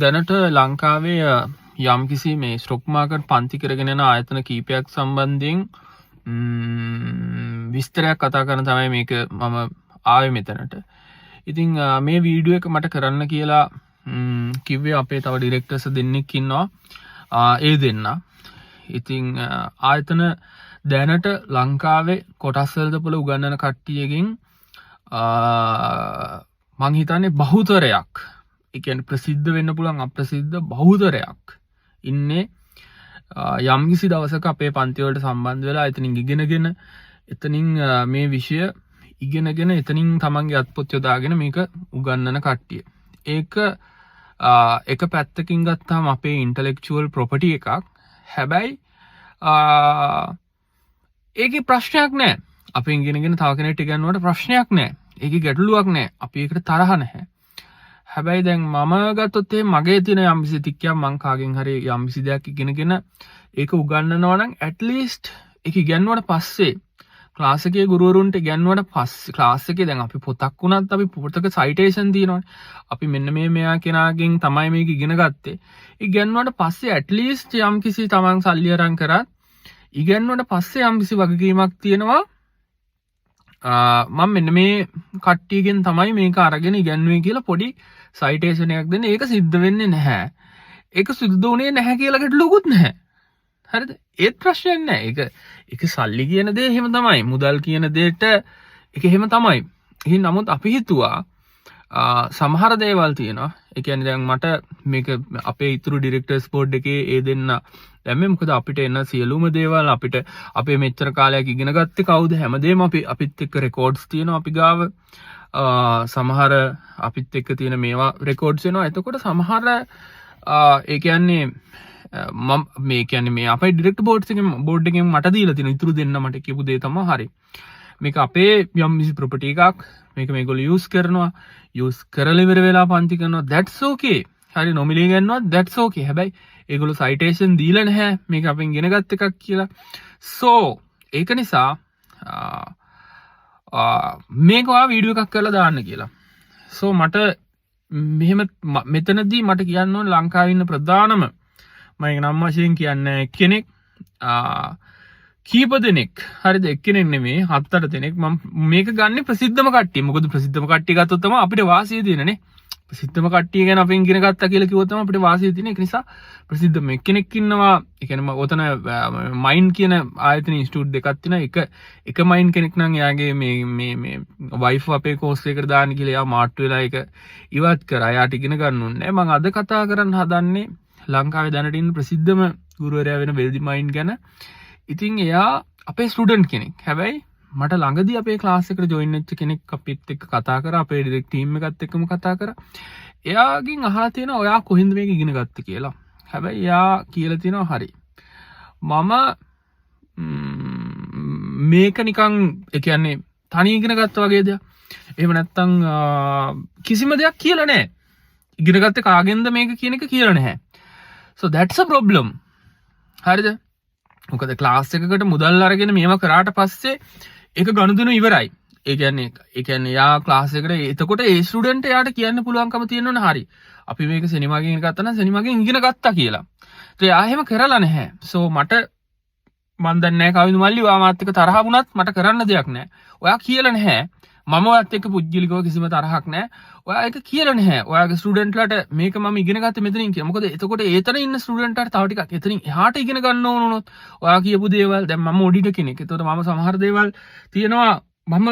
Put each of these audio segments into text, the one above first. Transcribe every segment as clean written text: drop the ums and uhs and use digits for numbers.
දැනට ලංකාවේ යම්කිසි මේ ස්ටොක් මාකට් පන්ති කරගෙන යන ආයතන කීපයක් සම්බන්ධයෙන් විස්තරයක් කතා කරන තමයි මේක මම ආවේ මෙතනට. ඉතින් මේ වීඩියෝ එක මට කරන්න කියලා කිව්වේ අපේ තව ඩිරෙක්ටර්ස් දෙන්නෙක් ඉන්නවා. ඒ දෙන්න. ඉතින් ආයතන දැනට ලංකාවේ කොටස් වෙළඳපොළ උගන්වන කට්ටියගෙන් මං හිතන්නේ බහුතරයක්, ඒ කියන්නේ ප්‍රසිද්ධ වෙන්න පුළුවන් අප්‍රසිද්ධ බහුතරයක් ඉන්නේ යම්කිසි දවසක අපේ පන්ති වලට සම්බන්ධ වෙලා එතනින් ඉගෙනගෙන, එතනින් මේ විෂය ඉගෙනගෙන, එතනින් තමන්ගේ අත්පොත් යොදාගෙන මේක උගන්වන කට්ටිය. ඒක එක පැත්තකින් ගත්තාම අපේ ඉන්ටලෙක්චුවල් ප්‍රොපර්ටි එකක්. හැබැයි ඒකේ ප්‍රශ්නයක් නෑ. අපෙන් ඉගෙනගෙන තව කෙනෙක්ට ඉගැන්නුවට ප්‍රශ්නයක් නෑ. ඒකේ ගැටලුවක් නෑ. අපි ඒකට තරහ නැහැ. හැබැයි දැන් මම ගත්තොත් එහෙම මගේ තියෙන යම්කිසි තික්කයක්, මං කාගෙන් හරි යම්කිසි දෙයක් ඉගෙනගෙන ඒක උගන්වනවා නම්, ඇට්ලීස්ට් ඒක ඉගැන්නුවට පස්සේ, ක්ලාස් එකේ ගුරුවරුන්ට ඉගැන්නුවට පස්සේ, ක්ලාස් එකේ දැන් අපි පොතක් වුණත් අපි පොතක සයිටේෂන් තියෙනවනේ. අපි මෙන්න මේ මෙයා කෙනාගෙන් තමයි මේක ඉගෙන ගත්තේ. ඉගැන්නුවට පස්සේ ඇට්ලීස්ට් යම්කිසි තමන් සල්ලි අරන් කරත් ඉගැන්නුවට පස්සේ යම්කිසි වගකීමක් තියෙනවා, මම මෙන්න මේ කට්ටියගෙන් තමයි මේක අරගෙන ඉගැන්නුවේ කියලා පොඩි සයිටේෂන් එකක් දෙන්න. ඒක සිද්ධ වෙන්නේ නැහැ. ඒක සිද්ධ වුණේ නැහැ කියලා ගැටලුවකුත් නැහැ. හරිද? ඒත් ප්‍රශ්නයක් නෑ. ඒක ඒක සල්ලි කියන දේ එහෙම තමයි. මුදල් කියන දෙයට ඒක එහෙම තමයි. ඉතින් නමුත් අපි හිතුවා සමහර දේවල් තියෙනවා. ඒ කියන්නේ දැන් මට මේක අපේ ඉතුරු ඩිරෙක්ටර්ස් බෝඩ් එකේ ඒ දෙන්න දැන් මේ මොකද අපිට එන සියලුම දේවල්, අපිට අපේ මෙච්චර කාලයක් ඉගෙන ගත්තේ කවුද, හැමදේම අපි අපිත් එක්ක රෙකෝඩ්ස් තියෙනවා අපි ගාව. සමහර අපිත් එක්ක තියෙන මේවා රෙකෝඩ්ස් වෙනවා. එතකොට සමහර ඒ කියන්නේ මම මේ කියන්නේ මේ අපේ ඩිරෙක්ටර් බෝඩ්ස් එකෙන් බෝඩ් එකෙන් මට දීලා තියෙන ඉතුරු දෙන්න මට කියපු දේ තමයි, හරි, මේක අපේ යම් කිසි ප්‍රොපර්ටි එකක්, මේක මේගොල්ලෝ යූස් කරනවා, යූස් කරලා ඉවර වෙලා පන්ති කරනවා, that's okay. හරි, නොමිලේ ගන්නවා, that's okay. හැබැයි ඒගොල්ලෝ සයිටේෂන් දීලා නැහැ මේක අපෙන් ගෙන ගත් එකක් කියලා. සෝ ඒක නිසා මේක ඔයා වීඩියෝ එකක් කරලා දාන්න කියලා. සෝ මට මෙහෙම මෙතනදී මට කියන්න ඕන ලංකාවේ ඉන්න ප්‍රධානම, මම ඒක නම් වශයෙන් කියන්නේ කෙනෙක්, කීප දෙනෙක්, හරිද, එක්කෙනෙක් නෙමෙයි, හත් අට දෙනෙක්. මම මේක ගන්නේ ප්‍රසිද්ධම කට්ටිය. මොකද ප්‍රසිද්ධම කට්ටිය ගත්තොත් තමයි අපිට වාසිය තියෙන්නේ. ප්‍රසිද්ධම කට්ටිය ගැන අපෙන් ඉගෙන ගත්තා කියලා කිව්වොත් තමයි අපිට වාසිය තියෙන්නේ. ඒක නිසා ප්‍රසිද්ධම එක්කෙනෙක් ඉන්නවා. ඒ කියන්නේ මම ඔතන මයින්ඩ් කියන ආයතන ඉන්ස්ටිටියුට් දෙකක් තියෙනවා. එක එක මයින්ඩ් කෙනෙක් නම් එයාගේ මේ මේ මේ වයිෆ් අපේ කෝස් එකට දාන්න කියලා එයා මාට්ටු වෙලා ඒක ඉවත් කරා. එයාට ඉගෙන ගන්න ඕනේ නෑ. මං අද කතා කරන්න හදන්නේ ලංකාවේ දැනට ඉන්න ප්‍රසිද්ධම ගුරුවරයා වෙන වෙල්දි මයින්ඩ් ගැන. ඉතින් එයා අපේ ස්ටුඩන්ට් කෙනෙක්. හැබැයි මට ළඟදී අපේ ක්ලාස් එකට ජොයින් වෙච්ච කෙනෙක් අපිත් එක්ක කතා කරා, අපේ ඩිරෙක්ට් ටීම් එකත් එක්කම කතා කරා. එයාගෙන් අහලා තියෙනවා ඔයා කොහින්ද මේක ඉගෙන ගත්තේ කියලා. හැබැයි එයා කියලා තියෙනවා, හරි, මම මේක නිකන් ඒ කියන්නේ තනි ඉගෙන ගත්තා වගේ දෙයක්. එහෙම නැත්තම් කිසිම දෙයක් කියලා නෑ. ඉගෙන ගත්තේ කාගෙන්ද මේක කියන එක කියලා නැහැ. So that's a problem. හරිද? මොකද ක්ලාස් එකකට මුදල් අරගෙන මේවා කරාට පස්සේ ඒක ගනුදෙනු ඉවරයි. ඒ කියන්නේ යා ක්ලාස් එකට එතකොට ඒ ස්ටුඩන්ට් එයාට කියන්න පුළුවන්කම තියෙනවනේ, හරි, අපි මේක සිනමාගෙන් ඉගෙන ගත්තා නම් සිනමාගෙන් ඉගෙන ගත්තා කියලා. ඒත් එයා එහෙම කරලා නැහැ. සෝ මට මන් දන්නේ නැහැ කවිඳු මල්ලි, ඔයා මාත් එක්ක තරහ වුණත් මට කරන්න දෙයක් නැහැ. ඔයා කියලා නැහැ. මම ඔයත් එක්ක පුද්ගලිකව කිසිම තරහක් නැහැ. ඔයා ඒක කියලා නැහැ. ඔයාගේ ස්ටුඩන්ට්ලාට මේක මම ඉගෙන ගත්තේ මෙතනින් කියලා. මොකද එතකොට ඒතන ඉන්න ස්ටුඩන්ට්ලාට තව ටිකක් එතනින් එහාට ඉගෙන ගන්න ඕන වුණොත් ඔයා කියපු දේවල්, දැන් මම ඔඩිටර් කෙනෙක්. එතකොට මම සමහර දේවල් තියෙනවා, මම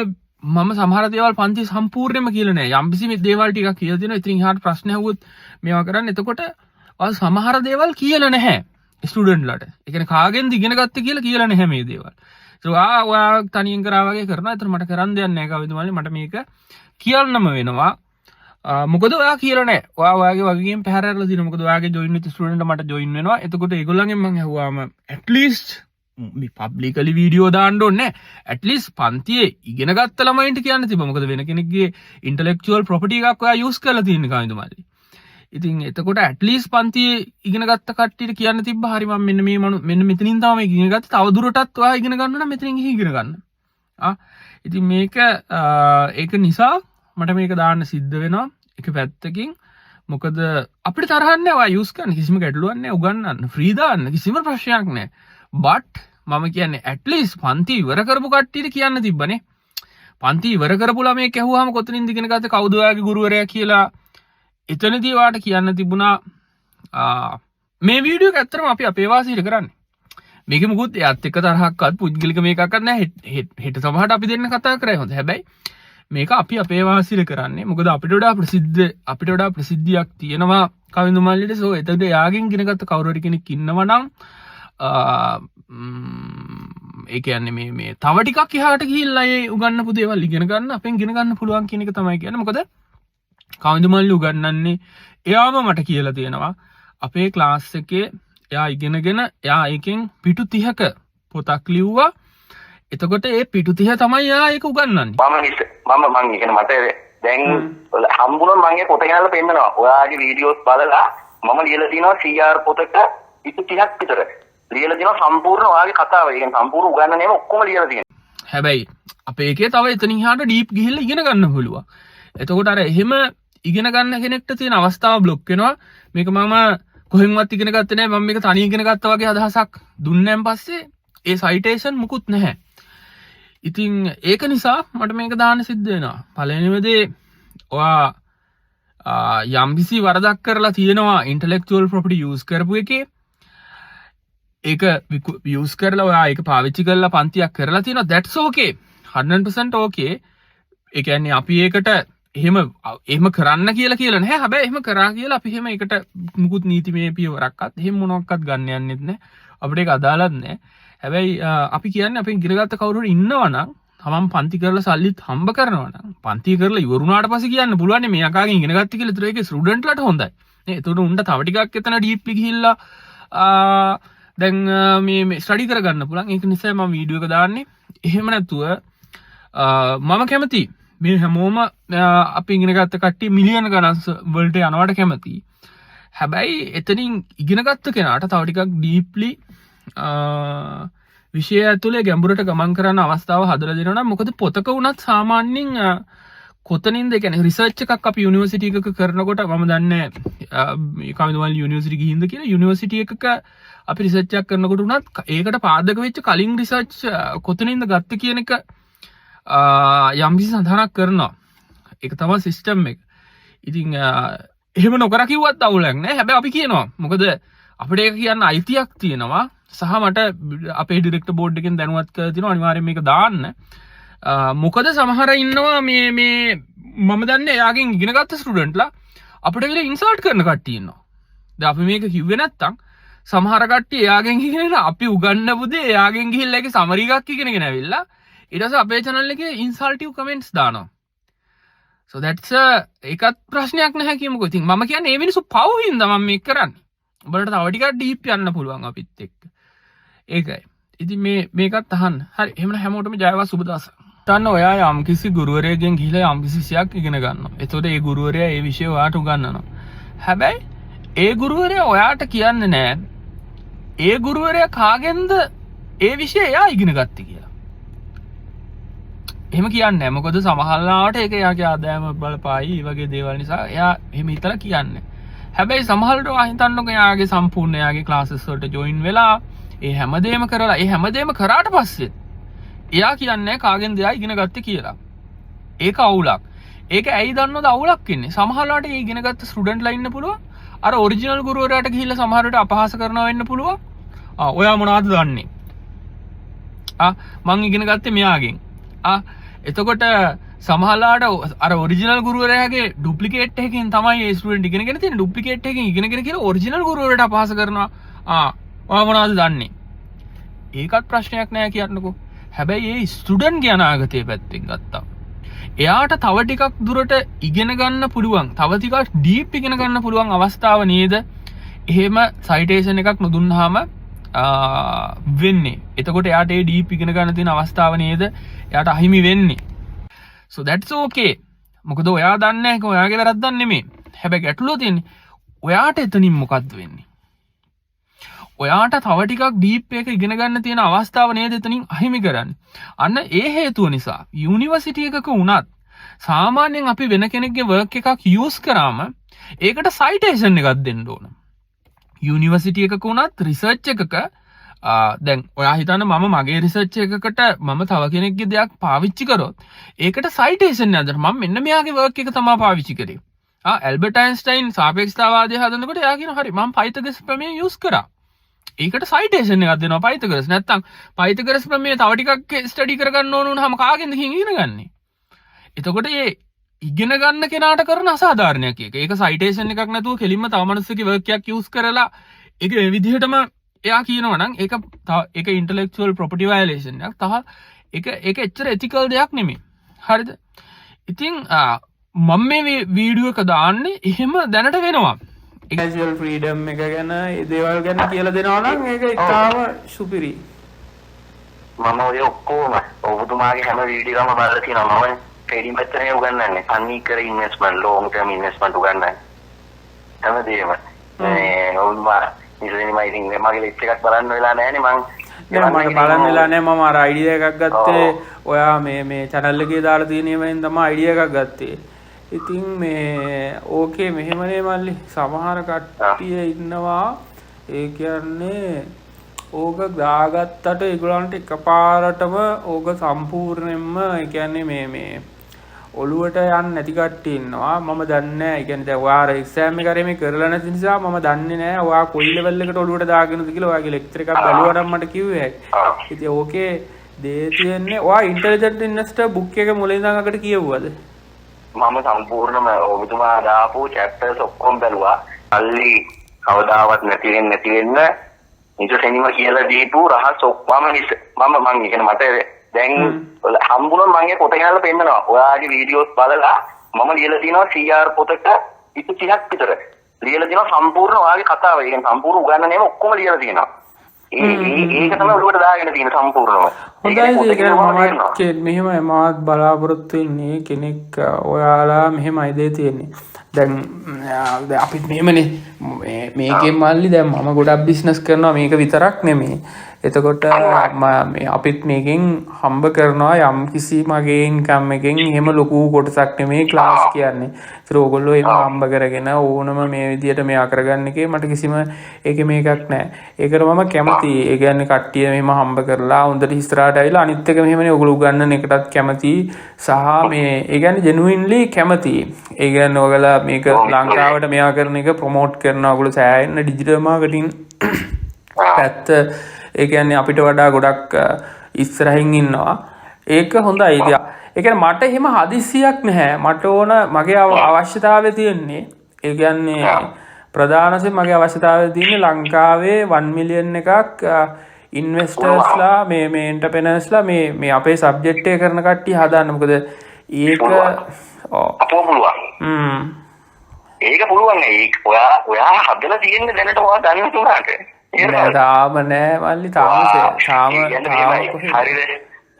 මම සමහර දේවල් පන්ති සම්පූර්ණයෙන්ම කියලා නෑ. යම්කිසි මේ දේවල් ටිකක් කියලා දෙනවා. ඉතින් එහාට ප්‍රශ්න ඇහුවොත් මේවා කරන්න. එතකොට ඔයා සමහර දේවල් කියලා නැහැ ස්ටුඩන්ට්ලාට. ඒ කියන්නේ කාගෙන්ද ඉගෙන ගත්තේ කියලා කියලා නැහැ මේ දේවල්. ඒ ඔයා තනියෙන් කරා වගේ කරනවා. ඒතර මට කරන්න දෙයක් නෑ කවිඳු මල්ලි. මට මේක කියන්නම වෙනවා. මොකද ඔයා කියලා නෑ. ඔයා ඔයාගේ වගකීම් පැහැර ඇරලා තියෙනවා. මොකද ඔයාගේ ජොයින් වෙච්ච ස්ටුඩන්ට් මට ජොයින් වෙනවා. එතකොට ඒගොල්ලන්ගෙන් මං ඇහුවාම ඇට්ලීස්ට් මේ පබ්ලිකලි වීඩියෝ දාන්න ඕනේ නෑ. ඇට්ලීස්ට් පන්තියේ ඉගෙන ගත්ත ළමයින්ට කියන්න තිබ්බා. මොකද වෙන කෙනෙක්ගේ ඉන්ටලෙක්චුවල් ප්‍රොපර්ටි එකක් ඔයා යූස් කරලා තියෙන කවිඳු මල්ලි. ඉතින් එතකොට ඇට්ලීස්ට් පන්තියේ ඉගෙන ගත්ත කට්ටියට කියන්න තිබ්බා, හරි, මම මෙන්න මේ මෙන්න මෙතනින් තමයි මේක ඉගෙන ගත්තේ. තව දුරටත් ඔයා ඉගෙන ගන්න නම් මෙතනින් ගිහින් ඉගෙන ගන්න. ඉතින් මේක ඒක නිසා මට මේක දාන්න සිද්ධ වෙනවා. එක පැත්තකින් මොකද අපිට තරහක් නෑ. ඔයා යූස් කරන්න කිසිම ගැටලුවක් නෑ. උගන්වන්න, ෆ්‍රී දාන්න කිසිම ප්‍රශ්නයක් නෑ. බට් මම කියන්නේ ඇට්ලීස්ට් පන්ති ඉවර කරපු කට්ටියට කියන්න තිබ්බනේ. පන්ති ඉවර කරපු ළමයෙක් ඇහුවාම කොතනින්ද ඉගෙන ගත්තේ, කවුද ඔයාගේ ගුරුවරයා කියලා එතනදී ඔයාට කියන්න තිබුණා. මේ වීඩියෝ එක ඇත්තටම අපි අපේ වාසියට කරන්නේ. මේක මුකුත් එයාත් එක්ක තරහක්වත් පුද්ගලික මේකක්වත් නෑ. හෙට සමහරට අපි දෙන්න කතා කරයි හොඳ. හැබැයි මේක අපි අපේ වාසියට කරන්නේ. මොකද අපිට වඩා ප්‍රසිද්ධියක් තියෙනවා කවිඳු මල්ලිට. සෝ එතකොට එයාගෙන් ඉගෙන ගත්ත කවුරු හරි කෙනෙක් ඉන්නවා නම්, ඒ කියන්නේ මේ මේ තව ටිකක් එහාට ගිහිල්ලා ඒ උගන්නපු දේවල් ඉගෙන ගන්න අපෙන් ඉගෙන ගන්න පුළුවන් කියන එක තමයි කියන්නේ. මොකද කවිඳු මල්ලි උගන්නන්නේ එයාම මට කියලා තියෙනවා අපේ ක්ලාස් එකේ එයා ඉගෙනගෙන එයා ඒකෙන් පිටු 30ක පොතක් ලිව්වා. එතකොට ඒ පිටු 30 තමයි එයා ඒක උගන්වන්නේ. මම මං කියන්නේ මට දැන් හම්බුනොත් මං ඒ පොත ගෙනල්ලා පෙන්නනවා. ඔයාගේ වීඩියෝස් බලලා මම ලියලා තිනවා CR පොතක පිටු 30ක් විතර. ලියලා තිනවා සම්පූර්ණ ඔයාගේ කතාව. ඒ කියන්නේ සම්පූර්ණ උගන්වන ඒවා ඔක්කොම ලියලා තියෙනවා. හැබැයි අපේ එකේ තව එතනින් එහාට ඩීප් ගිහිල්ලා ඉගෙන ගන්න පුළුවන්. එතකොට අර එහෙම ඉගෙන ගන්න කෙනෙක්ට තියෙන අවස්ථාව බ්ලොක් වෙනවා. මේක මම කොහෙන්වත් ඉගෙන ගත්තේ නෑ, මම මේක තනිය ඉගෙන ගත්තා වගේ අදහසක් දුන්නන් පස්සේ ඒ සයිටේෂන් මුකුත් නැහැ. ඉතින් ඒක නිසා මට මේක දාන්න සිද්ධ වෙනවා. පළවෙනිම දේ ඔයා යම්කිසි වරදක් කරලා තියෙනවා ඉන්ටලෙක්චුවල් ප්‍රොපර්ටි යූස් කරපු එකේ. ඒක යූස් කරලා ඔයා ඒක පාවිච්චි කරලා පන්තියක් කරලා තියෙනවා. That's okay, 100% okay. ඒ කියන්නේ අපි ඒකට එහෙම කරන්න කියලා කියලා නැහැ. හැබැයි එහෙම කරා කියලා අපි එහෙම ඒකට මුකුත් නීතිමය පියවරක්වත් එහෙම මොනක්වත් ගන්න යන්නෙත් නැහැ. අපිට ඒක අදාළත් නැහැ. හැබැයි අපි කියන්නේ අපෙන් ඉගෙනගත්ත කවුරු හරි ඉන්නවා නම්, තමන් පන්ති කරලා සල්ලිත් හම්බ කරනවා නම්, පන්ති කරලා ඉවර වුණාට පස්සේ කියන්න පුළුවන් මේ අකාගෙන් ඉගෙන ගත්ත කියලා. ඒතර ඒකේ ස්ටුඩන්ට්ලාට හොඳයි නේ. ඒතකොට උන්ට තව ටිකක් එතන ඩීප්ලි ගිහිල්ලා දැන් මේ මේ ස්ටඩි කරගන්න පුළුවන්. ඒක නිසා මම වීඩියෝ එක දාන්නේ. එහෙම නැතුව මම කැමති මේ හැමෝම අපි ඉගෙන ගත්ත කට්ටිය මිලියන ගණන් වලට යනවට කැමති. හැබැයි එතනින් ඉගෙන ගත්ත කෙනාට තව ටිකක් ඩීප්ලි විෂය ඇතුලේ ගැඹුරට ගමන් කරන්න අවස්ථාව හදලා දෙනවා නම්, මොකද පොතක වුණත් සාමාන්‍යයෙන් කොතනින්ද, ඒ කියන්නේ රිසර්ච් එකක් අපි යුනිවර්සිටි එකක කරනකොට, මම දන්නේ මේ කවිඳුමල්ලි යුනිවර්සිටි ගිහින්ද කියලා, යුනිවර්සිටි එකක අපි රිසර්ච් එකක් කරනකොට වුණත් ඒකට පාදක වෙච්ච කලින් රිසර්ච් කොතනින්ද ගත්තේ කියන එක යම්කිසි සඳහනක් කරනවා. ඒක තමයි සිස්ටම් එක. ඉතින් එහෙම නොකර කිව්වත් අවුලක් නෑ. හැබැයි අපි කියනවා. මොකද අපිට ඒක කියන්න අයිතියක් තියෙනවා. සහ මට අපේ ඩිරෙක්ටර් බෝඩ් එකෙන් දැනුවත් කරලා තියෙනවා අනිවාර්යෙන් මේක දාන්න. මොකද සමහර ඉන්නවා මේ මේ මම දන්නේ එයාගෙන් ඉගෙන ගත්ත ස්ටුඩන්ට්ලා අපිට විතර ඉන්සල්ට් කරන කට්ටිය ඉන්නවා. දැන් අපි මේක කිව්වේ නැත්තම් සමහර කට්ටිය එයාගෙන් ඉගෙනගෙන අපි උගන්නපු දේ එයාගෙන් ගිහිල්ලා ඒකේ සමරි එකක් ඉගෙනගෙන ඇවිල්ලා ඊට පස්සේ අපේ channel එකේ ඉන්සල්ටිව් කමෙන්ට්ස් දානවා. So that's a ඒකත් ප්‍රශ්නයක් නැහැ කියමුකෝ. ඉතින් මම කියන්නේ මේ මිනිස්සු පව් හින්දා මම මේක කරන්නේ. උඹලට තව ටිකක් ඩීප් යන්න පුළුවන් අපිත් එක්ක. ඒකයි. ඉතින් මේකත් අහන්න. හරි. එහෙනම් හැමෝටම ජය වේවා, සුබ දවසක්. හිතන්න ඔයා යම්කිසි ගුරුවරයෙක්ගෙන් ගිහිල්ලා යම්කිසි විෂයක් ඉගෙන ගන්නවා. එතකොට ඒ ගුරුවරයා ඒ විෂය ඔයාට උගන්වනවා. හැබැයි ඒ ගුරුවරයා ඔයාට කියන්නේ නෑ ඒ ගුරුවරයා කාගෙන්ද ඒ විෂය එයා ඉගෙන ගත්තේ කියලා. එහෙම කියන්නේ නෑ. මොකද සමහර ලාවට ඒක එයාගේ ආදායම බලපායි, ඒ වගේ දේවල් නිසා එයා එහෙම හිතලා කියන්නේ. හැබැයි සමහරවිට ඔයා හිතන්නකෝ එයාගේ සම්පූර්ණ එයාගේ ක්ලාසස් වලට ජොයින් වෙලා ඒ හැමදේම කරලා ඒ හැමදේම කරාට පස්සෙත් එයා කියන්නේ කාගෙන්ද එයා ඉගෙන ගත්තේ කියලා. ඒක අවුලක්. ඒක ඇයි දන්නවද අවුලක් වෙන්නේ? සමහර ලාවට ඒ ඉගෙන ගත්ත ස්ටුඩන්ට්ලා ඉන්න පුළුවන්. අර ඔරිජිනල් ගුරුවරයාට ගිහිල්ලා සමහර විට අපහාස කරනවා වෙන්න පුළුවන්. ඔයා මොනවද දන්නේ? මං ඉගෙන ගත්තේ මෙයාගෙන්. එතකොට සමහරලාට අර ඔරිජිනල් ගුරුවරයාගේ ඩුප්ලිකේට් එකකින් තමයි ඒ ස්ටුඩන්ට් ඉගෙනගෙන තියෙන්නේ. ඩුප්ලිකේට් එකකින් ඉගෙනගෙන කියලා ඔරිජිනල් ගුරුවරයාට අපහාස කරනවා. ඔයා මොනවද දන්නේ? ඒකත් ප්‍රශ්නයක් නෑ කියන්නකෝ. හැබැයි ඒ ස්ටුඩන්ට්ගේ අනාගතය පැත්තෙන් ගත්තා. එයාට තව ටිකක් දුරට ඉගෙන ගන්න පුළුවන්, තව ටිකක් ඩීප් ඉගෙන ගන්න පුළුවන් අවස්ථාව නේද? එහෙම සයිටේෂන් එකක් නොදුන්නාම වෙන්නේ. එතකොට එයාට ඒ ඩීප් ඉගෙන ගන්න තියෙන අවස්ථාව නේද එයාට අහිමි වෙන්නේ. So that's okay. මොකද ඔයා දන්නේ නැහැ, ඒක ඔයාගේ වැරද්දක් නෙමෙයි. හැබැයි ගැටලුව තියෙන්නේ ඔයාට එතනින් මොකද්ද වෙන්නේ? ඔයාට තව ටිකක් ඩීප් එක ඉගෙන ගන්න තියෙන අවස්ථාව නේද එතනින් අහිමි කරන්නේ. අන්න ඒ හේතුව නිසා යුනිවර්සිටි එකක වුණත් සාමාන්‍යයෙන් අපි වෙන කෙනෙක්ගේ වර්ක් එකක් යූස් කරාම ඒකට සයිටේෂන් එකක් දෙන්න ඕන. යුනිවර්සිටි එකක වුණත් රිසර්ච් එකක, දැන් ඔයා හිතන්න මම මගේ රිසර්ච් එකකට මම තව කෙනෙක්ගේ දෙයක් පාවිච්චි කරොත් ඒකට සයිටේෂන් එකක් දෙන්න. මම මෙන්න මෙයාගේ වර්ක් එක තමයි පාවිච්චි කරේ. ඇල්බර්ට් අයින්ස්ටයින් සාපේක්ෂතාවාදය හදනකොට එයා කියනවා හරි, මම පයිතගරස් ප්‍රමේය යූස් කරා. ඒකට සයිටේෂන් එකක් දෙනවා පයිතගරස්. නැත්තම් පයිතගරස් ප්‍රමේය තව ටිකක් ස්ටඩි කරගන්න ඕන වුණාම කාගෙන්ද ඉගෙන ගන්නේ? එතකොට ඒ ඉගෙන ගන්න කෙනාට කරන අසාධාරණයක් ඒක. ඒක සයිටේෂන් එකක් නැතුව කෙලින්ම තව මනුස්සයෙක්ගේ වර්ක් එකක් යූස් කරලා ඒක ඒ විදිහටම එයා කියනවා නම් ඒක තව ඒක ඉන්ටලෙක්චුවල් ප්‍රොපර්ටි වයලේෂන් එකක්. තව ඒක ඒක එච්චර එතිකල් දෙයක් නෙමෙයි. හරිද? ඉතින් මම මේ වීඩියෝ එක දාන්නේ එහෙම දැනට වෙනවා. ෆයිනෑන්ෂියල් ෆ්‍රීඩම් එක ගැන, ඒ දේවල් ගැන කියලා දෙනවා නම් ඒක ඉතාම සුපිරි. මම ඔය ඔක්කොම ඔබතුමාගේ හැම වීඩියෝ එකම බලලා තියෙනවා. මම ට්‍රේඩින් පැත්තට නෙවෙයි උගන්වන්නේ. තනිකර ඉන්වෙස්ට්මන්ට්, ලොං ටර්ම් ඉන්වෙස්ට්මන්ට් උගන්වන්නේ. හැමදේම. මේ ඔබතුමා ඉතින් මම ඉතින් මගේ ලෙක්චර් එකක් බලන්න වෙලා නැහැනේ මං. නෑ, මට බලන්න වෙලා නෑ. මම අර අයිඩියා එකක් ගත්තේ. ඔයා මේ මේ චැනල් එකේ දාලා තියෙන ඒවායින් තමයි අයිඩියා එකක් ගත්තේ. ඉතින් මේ ඕකේ මෙහෙමනේ මල්ලි, සමහර කට්ටිය ඉන්නවා, ඒ කියන්නේ ඕක දාගත්තට ඒගොල්ලන්ට එකපාරටම ඕක සම්පූර්ණයෙන්ම, ඒ කියන්නේ මේ මේ ඔළුවට යන්නේ නැති කට්ටිය ඉන්නවා. මම දන්නේ නෑ. ඒ කියන්නේ දැන් ඔයා අර එක්සෑම් එක හරි මේ කරලා නැති නිසා මම දන්නේ නෑ ඔයා කොයි ලෙවල් එකට ඔළුවට දාගෙනද කියලා. ඔයාගේ ලෙක්චර් එකක් බැලුවා නම් මට කිව්වේ හැකි. ඉතින් ඕකේ දේ තියෙන්නේ, ඔයා ඉන්ටෙලිජන්ට් ඉන්වෙස්ටර් බුක් එක මුලින් ඉඳන් අගට කියවුවද? මම සම්පූර්ණම ඔබතුමා දාපු චැප්ටර්ස් ඔක්කොම බැලුවා. සල්ලි කවදාවත් නැති වෙන්න නැති වෙන්න නිසෙනිම කියලා දීපු රහස් ඔක්කොම මම මං කියන්නේ මට දැන් හම්බුනොත් මං ඒ පොත ගෙනල්ලා පෙන්නනවා. ඔයාගේ වීඩියෝස් බලලා මම ලියලා තිනවා CR පොතක පිටු 30ක් විතර. ලියලා තිනවා සම්පූර්ණ ඔයාගේ කතාව. ඒ කියන්නේ සම්පූර්ණ උගන්නන ඒවා ඔක්කොම ලියලා තියෙනවා. ඒ ඒ ඒක තමයි ඔළුවට දාගෙන තියෙන සම්පූර්ණව. හොඳයි, ඒ කියන්නේ මමත් මෙහෙමයි, මාත් බලාපොරොත්තු වෙන්නේ කෙනෙක් ඔයාලා මෙහෙමයි දේ තියෙන්නේ. දැන් දැන් අපිත් මෙහෙමනේ මේකෙන් මල්ලි, දැන් මම ගොඩක් බිස්නස් කරනවා, මේක විතරක් නෙමෙයි. එතකොට මේ අපිත් මේකෙන් හම්බ කරනවා යම් කිසි මගේ ඉන්කම් එකෙන් එහෙම ලොකු කොටසක් නෙමෙයි ක්ලාස් කියන්නේ. ඒතර ඕගොල්ලෝ එහෙම හම්බ කරගෙන ඕනම මේ විදියට මෙයා කරගන්න එකේ මට කිසිම ඒකේ මේකක් නෑ. ඒකට මම කැමතියි. ඒ කියන්නේ කට්ටිය මෙහෙම හම්බ කරලා හොඳට ඉස්සරහට ඇවිල්ලා, අනිත් එක මෙහෙමනේ, ඔයගොල්ලෝ උගන්නන එකටත් කැමතියි සහ මේ ඒ කියන්නේ ජෙනුයින්ලි කැමතියි. ඒ කියන්නේ ඔයගොල්ලෝ මේක ලංකාවට මෙයා කරන එක ප්‍රොමෝට් කරනවා. ඔයගොල්ලෝ සෑහෙන ඩිජිටල් මාකටිං පැත්ත, ඒ කියන්නේ අපිට වඩා ගොඩක් ඉස්සරහින් ඉන්නවා. ඒක හොඳයි. ඉතින් ඒ කියන්නේ මට එහෙම හදිස්සියක් නැහැ. මට ඕන මගේ අවශ්‍යතාවය තියෙන්නේ, ඒ කියන්නේ ප්‍රධාන වශයෙන් මගේ අවශ්‍යතාවය තියෙන්නේ ලංකාවේ 1 මිලියන් එකක් ඉන්වෙස්ටර්ස්ලා, මේ මේ එන්ටර්ප්‍රෙනර්ස්ලා, මේ මේ අපේ සබ්ජෙක්ට් එක කරන කට්ටිය හදන්න. මොකද ඒක ඔව්. අපෝ පුළුවන්. ඒක පුළුවන්. ඒක ඔයා ඔයා හදලා තියෙන්නේ දැනට ඔයා දන්නේ තුනට. නෑ, තාම නෑ මල්ලි, තාම තාම තාම කොහෙද? හරිද?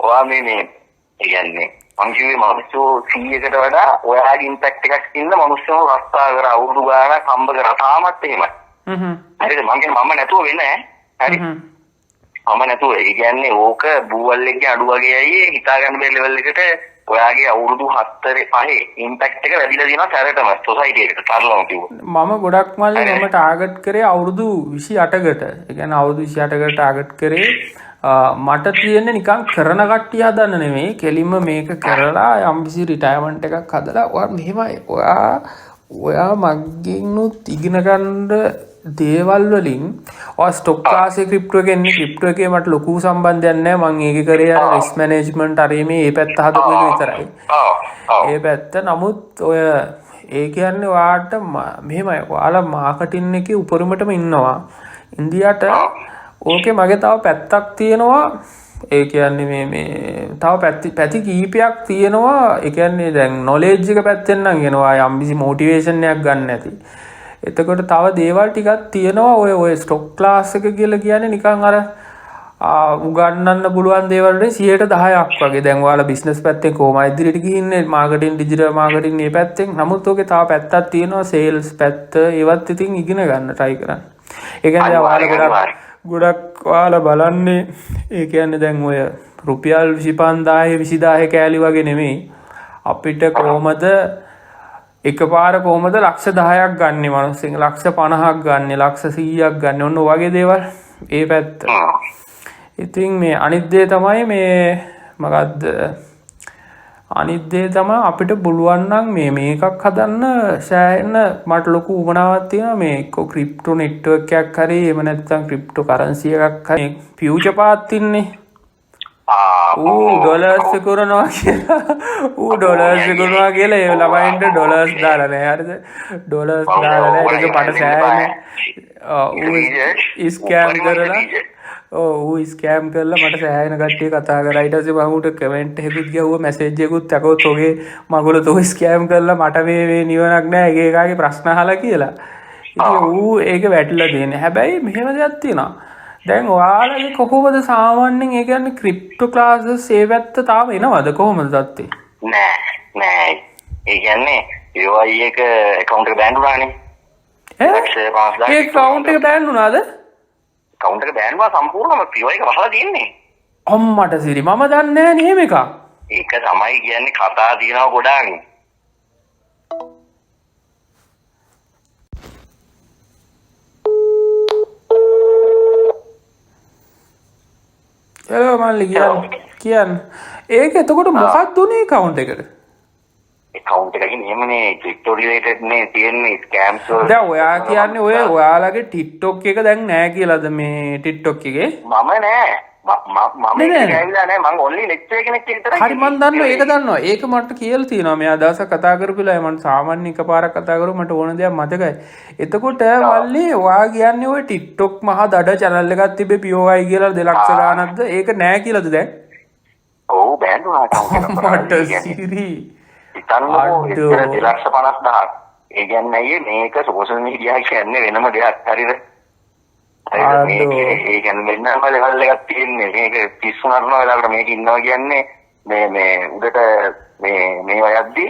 ඔයා මේ මේ ඒ කියන්නේ මං කිව්වේ මිනිස්සු 100කට වඩා ඔයාගේ ඉම්පැක්ට් එකක් ඉන්න මිනිස්සුන්ව රස්සා කරා, අවුරුදු ගාණක් හම්බ කරා, තාමත් එහෙමයි. හරිද? මං කියන්නේ මම නැතුව වෙන්නේ නෑ. හරි. මම නැතුව, ඒ කියන්නේ ඕක බූවල් එකේ අඩු වගේ අයියේ, හිතා ගන්න බැරි ලෙවල් එකට ඔයාගේ අවුරුදු 4 5 ඉම්පැක්ට් එක වැඩිලා තියෙනවා සැරටම සොසයිටි එකට සරලවම කිව්වොත්. මම ගොඩක් මල්ලි, මම ටාගට් කරේ අවුරුදු 28කට. ඒ කියන්නේ අවුරුදු 28කට ටාගට් කරේ. මට තියෙන්නේ නිකන් කරන කට්ටිය හදන්න නෙමෙයි. කෙලින්ම මේක කරලා යම්කිසි රිටයර්මන්ට් එකක් හදලා, ඔයා මෙහෙමයි, ඔයා ඔයා මගෙනුත් ඉගෙන ගන්න දේවල් වලින්, ඔයා ස්ටොක් ක්ලාස් එක ක්‍රිප්ටෝ එකේ එන්නේ. ක්‍රිප්ටෝ එකේ මට ලොකු සම්බන්ධයක් නැහැ. මං ඒකේ කරේ අර රිස්ක් මැනේජ්මන්ට් අර මේ ඒ පැත්ත හදපු එක විතරයි. ඔව් ඔව් ඒ පැත්ත. නමුත් ඔය ඒ කියන්නේ ඔයාට මෙහෙමයි, ඔයාලා මාකටින් එකේ උපරිමටම ඉන්නවා ඉන්දියාට. ඕකේ මගේ තව පැත්තක් තියෙනවා. ඒ කියන්නේ මේ මේ තව පැති පැති කීපයක් තියෙනවා. ඒ කියන්නේ දැන් නොලෙජ් එක පැත්තෙන් නම් එනවා යම්කිසි මොටිවේෂන් එකක් ගන්න ඇති. එතකොට තව දේවල් ටිකක් තියෙනවා. ඔය ඔය ස්ටොක් ක්ලාස් එක කියලා කියන්නේ නිකන් අර උගන්වන්න පුළුවන් දේවල් වලින් 10%ක් වගේ. දැන් ඔයාලා බිස්නස් පැත්තෙන් කොහොම ඉදිරියට ගිහින්නේ, මාකටිං, ඩිජිටල් මාකටිං මේ පැත්තෙන්. නමුත් ඔකේ තව පැත්තක් තියෙනවා, සේල්ස් පැත්ත. ඒවත් ඉතින් ඉගෙන ගන්න try කරන්න. ඒ කියන්නේ දැන් ඔයාලා ගොඩක් ගොඩක් ඔයාලා බලන්නේ, ඒ කියන්නේ දැන් ඔය රුපියල් 25,000 20,000 කෑලි වගේ නෙමෙයි. අපිට කොහොමද එකපාර කොහොමද ලක්ෂ 10ක් ගන්නෙ මිනිස්සුන්, ලක්ෂ 50ක් ගන්නෙ, ලක්ෂ 100ක් ගන්නෙ, ඔන්න ඔය වගේ දේවල් ඒ පැත්ත. ඉතින් මේ අනිත් දේ තමයි මේ මොකද්ද අනිත් දේ තමයි අපිට පුළුවන් නම් මේ මේකක් හදන්න සෑහෙන මට ලොකු උවමනාවක් තියෙනවා මේ එක්ක ක්‍රිප්ටෝ නෙට්වර්ක් එකක් හරි එහෙම නැත්නම් ක්‍රිප්ටෝ කරන්සි එකක් හරි ෆියුචර් පාත් ඉන්නේ. ඌ ඩොලර්ස් විකුණනවා කියලා ඌ ඩොලර්ස් විකුණනවා කියලා ඒ ළමයින්ට ඩොලර්ස් දාලා නෑ, හරිද? ඩොලර්ස් දාලා නෑ. ඒක පට සෑහෙන ඌ ස්කෑම් කරලා, ඔව් ඌ ස්කෑම් කරලා මට සෑහෙන කට්ටිය කතා කරා. ඊට පස්සේ මම ඌට කමෙන්ට් එකකුත් ගැහුවා, මැසේජ් එකකුත් යකෝ තෝගේ මගුල තෝ ස්කෑම් කරලා මට මේ මේ නිවනක් නෑ එක එකාගේ ප්‍රශ්න අහලා කියලා. ඉතින් ඌ ඒක වැටිලා තියෙන්නේ. හැබැයි මෙහෙම දෙයක් තියෙනවා. දැන් ඔයාලගේ කොහොමද සාමාන්‍යයෙන් ඒ කියන්නේ ක්‍රිප්ටෝ ක්ලාසස් ඒ පැත්ත තාම එනවද කොහොමද තත්ත්වය? නෑ නෑ. ඒ කියන්නේ POI එක ඇකවුන්ට් එක බෑන් වුණානේ. ඈ? ඒ ඇකවුන්ට් එක බෑන් වුණාද? ඇකවුන්ට් එක බෑන් වුණා සම්පූර්ණම. POI එක වහලා තියෙන්නේ. අම්මට සිරි මම දන්නේ නෑ නේ එහෙම එකක්. ඒක තමයි කියන්නේ කතා තියෙනවා ගොඩාක්. හෙලෝ මල්ලි කියන්න කියන්න. ඒක එතකොට මොකක්ද උනේ ඇකවුන්ට් එකට? ඇකවුන්ට් එකකින් එහෙමනේ ක්‍රිප්ටෝ රිලේටඩ් නේ තියෙන්නේ ස්කෑම්ස් වල. දැන් ඔයා කියන්නේ ඔය ඔයාලගේ TikTok එක දැන් නෑ කියලාද මේ TikTok එකේ? මම නෑ. මම නෑ, නෑ. ඒක ඇවිල්ලා නෑ. මං ඔන්ලි ලෙක්චර් කෙනෙක් විතරයි. හරි මං දන්නවා ඒක දන්නවා. ඒක මට කියලා තියෙනවා. මෙයා දවසක් කතා කරපු වෙලාවේ මං සාමාන්‍ය එකපාරක් කතා කරුවා මට ඕන දෙයක් මතකයි. එතකොට මල්ලි ඔයා කියන්නේ ඔය TikTok මහා දඩ channel එකක් තිබ්බේ POI කියලා 2 ලක්ෂ ගාණක්ද? ඒක නෑ කියලාද දැන්? ඔව් බෑන් වුණා account එක. මට සිරි. හිතන්නකෝ අඩෝ. එච්චර 2,50,000. ඒ කියන්නේ අයියේ මේක සෝෂල් මීඩියා කියන්නේ වෙනම දෙයක් හරිද? හරිද? මේක අඩෝ. ඒ කියන්නේ වෙනම ලෙවල් එකක් තියෙන්නේ. මේක පිස්සු නරන වෙලාවකට මේක ඉන්නවා කියන්නේ මේ මේ උඩට මේ මේවා යද්දි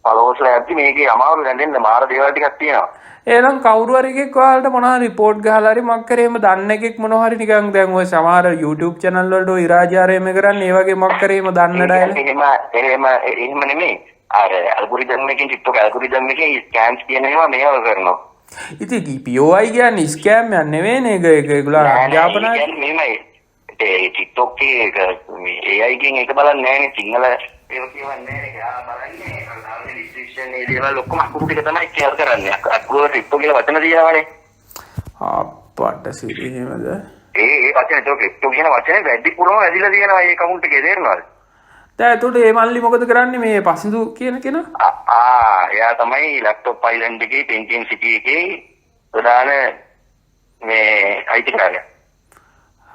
ෆලෝවර්ස්ලා යද්දි මේකේ අමාරු රැඳෙන්න මාර දේවල් ටිකක් තියෙනවා. එහෙනම් කවුරු හරි එකෙක් ඔයාලට මොනවා හරි රිපෝට් ගහලා හරි මොකක් හරි එහෙම දන්න එකෙක් මොනවා හරි නිකන් දැන් ඔය සමහර YouTube channel වලට ඔය ඉරාජාරයම කරන්නේ ඒ වගේ මොකක් හරි එහෙම දන්න ඒ ඩයලොග්. කියන්නේ එහෙම එහෙම නෙමෙයි. අර ඇල්ගොරිතම් එකෙන් TikTok algorithm එකෙන් ස්කෑම්ස් කියන ඒවා මේවා කරනවා. ඉතින් POI කියන්නේ ස්කෑම් එකක් නෙවෙයිනේ. ඒක ඒගොල්ලෝ නෑ නෑ, ඒ අධ්‍යාපනය කියන්නේ මෙහෙමයි. ඒ TikTok එක මේ AI එකෙන් ඒක බලන්නේ නෑනේ. සිංහල ඒවා කියවන්නේ නෑනේ. එයා බලන්නේ අර දාන ඩිස්ක්‍රිප්ෂන් ඒ දේවල් ඔක්කොම අකුරු ටික තමයි ෂෙයාර් කරන්නේ. අකුරු වල ක්‍රිප්ටෝ කියලා වචන තියෙනවානේ. අප්පට සිරි එහෙමද? ඒ ඒ වචන ඒක ක්‍රිප්ටෝ කියන වචනේ වැඩිපුරම වැදිලා තියෙනවා ඒ ඇකවුන්ට් එකේ තේරෙනවද? දැන් එතකොට මේ මල්ලි මොකද කරන්නේ මේ පසිඳු කියන කෙනා? එයා තමයි ලැප්ටොප් අයිලන්ඩ් එකේ පෙන්ටියම් සිටි එකේ ප්‍රධාන මේ අයිතිකාරයා.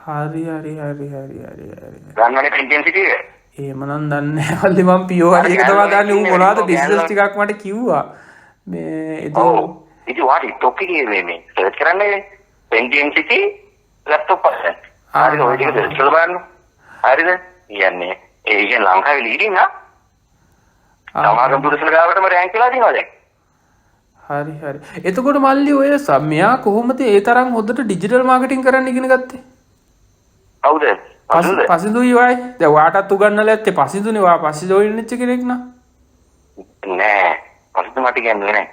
හරි හරි හරි හරි හරි හරි. දන්නවනේ පෙන්ටියම් සිටි එක? එහෙම නම් දන්නේ නැහැ මල්ලි මං POI එක තමයි දන්නේ. ඌ මොනවද බිස්නස් ටිකක් මට කිව්වා. මේ ඉතින් ඔව්. ඉතින් ඔයා TikTok එකේ මේ සර්ච් කරන්නේ පෙන්ටියම් සිටි ලැප්ටොප් අයිලන්ඩ්. හරිද? ඔය ටික සර්ච් කරලා බලන්න. හරිද? කියන්නේ ඒ කියන්නේ ලංකාවේ ලීඩින් ආ. සමහර කම්පියුටර්ස් ගාවටම රෑන්ක් වෙලා තියෙනවා දැන්. හරි හරි. එතකොට මල්ලි ඔය මෙයා කොහොමද ඒ තරම් හොඳට ඩිජිටල් මාකටිං කරන්න ඉගෙන ගත්තේ? කවුද? පසිඳුද? පසිඳුයි ඔයයි. දැන් ඔයාටත් උගන්වලා ඇත්තේ පසිඳුනේ. ඔයා පසිඳු ජොයින් වෙච්ච කෙනෙක් නා. නෑ. පසිඳු මට කියන්නේ නෑ.